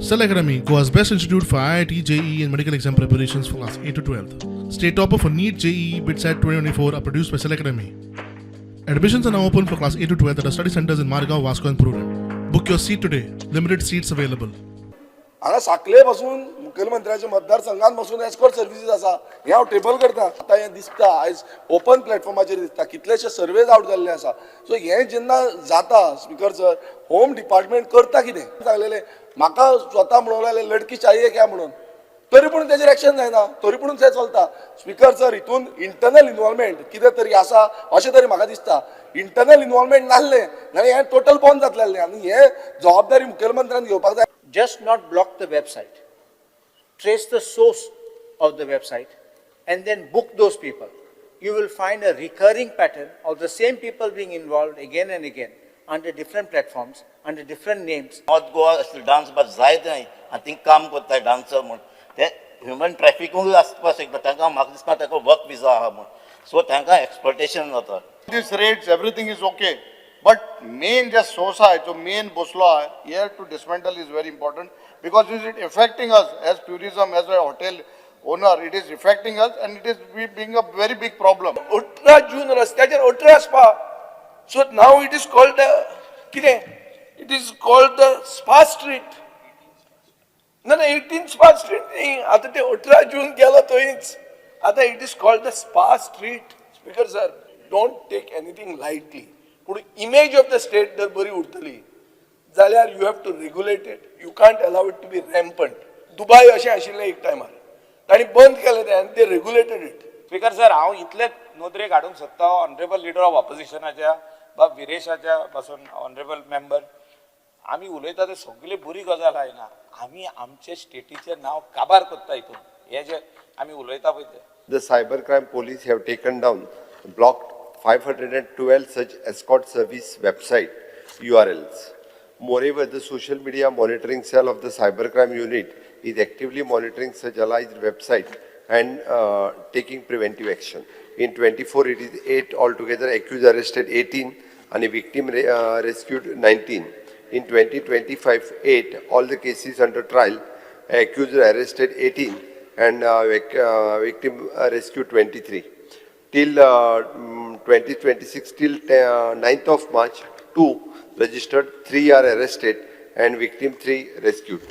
Cell Academy, Goa's best institute for IIT, JEE, and medical exam preparations for class 8 to 12. State topper for NEET, JEE, BITSAT 2024 are produced by Cell Academy. Admissions are now open for class 8 to 12 at our study centers in Margao, Vasco, and Prudent. Book your seat today. Limited seats available. हांगा साखळे पासून मुखेलमंत्र्याच्या मतदारसंघात पासून escort services आसा. हें हांव table करता. आतां हें दिसता, आयज ओपन प्लॅटफॉर्माचेर दिसता, कितलेशे सर्वेज आवट जाल्ले आसा. सो हें जेन्ना जाता, स्पिकर सर, होम डिपार्टमेंट करता कितें? सांगलेलें म्हाका स्वता म्हणूंक लागले, "लडकी चाहिए क्या?" म्हणून. तरी पूण तेजेर एक्शन जायना, तरी पूण तें चलता. स्पिकर सर, हितून इंटरनल इन्वॉल्वमेंट कितें तरी आसा अशें तरी म्हाका दिसता. इंटरनल इन्वॉल्वमेंट नासलें जाल्यार हें टोटल बंद जातलें आनी हें जबाबदारी मुखेलमंत्र्यान घेवपाक जाय. Just not block the website. Trace the source of the website and then book those people. You will find a recurring pattern of the same people being involved again and again under different platforms, under different names. North Goa असले dance bar जायते आनी thing काम करताय dancer म्हूण. ते human ट्रॅफिकूय आसपाक शकता तांकां. म्हाका दिसना ताका वर्क विजा आहा म्हूण. सो तांकां एक्सप्लॉयटेशन जाता. These rates, everything is okay. But main J source आहे, जो main बसलो आहे, here to dismantle is very important because it is affecting us as tourism, as a hotel owner, it is affecting us and it is being a very big problem. 18 जून रस्त्याचेर 18 spa. So now it is called कितें, it is called the Spa Street. ना ना, 18 spa street न्ही, आतां ते 18 जून गेलो थंयच. आतां it is called the Spa Street. Speaker sir, don't take anything lightly, पूण इमेज ऑफ the state जर बरी उरतली जाल्यार you have to regulate it. You can't allow it to be rampant. Dubai अशें आशिल्लें एक टायमार, तांणी बंद केलें तें आनी ते रेगुलेटेड it. Speaker sir, हांव इतलेच नदरेक हाडूंक सोदता ऑनरेबल लिडर ऑफ ऑपोजिशनाच्या, बा विरेशाच्या पासून ऑनरेबल मेंबर, आमी उलयता ते सगळे बरी गजाल आयना. आमी आमचे स्टेटीचें नांव काबार करता हितून, हे जे आमी उलयता पळय ते. The cybercrime police have taken down, blocked 512 such escort service website URLs. Moreover, the social media monitoring cell of the cybercrime unit is actively monitoring such alleged website and taking preventive action. In 24, it is 8 altogether, accused arrested 18 and a victim rescued 19. In 2025, 8, all the cases under trial, accused arrested 18 and victim rescued 23. Till 2026, till 9th of March, 2 registered, 3 are arrested and victim 3 rescued.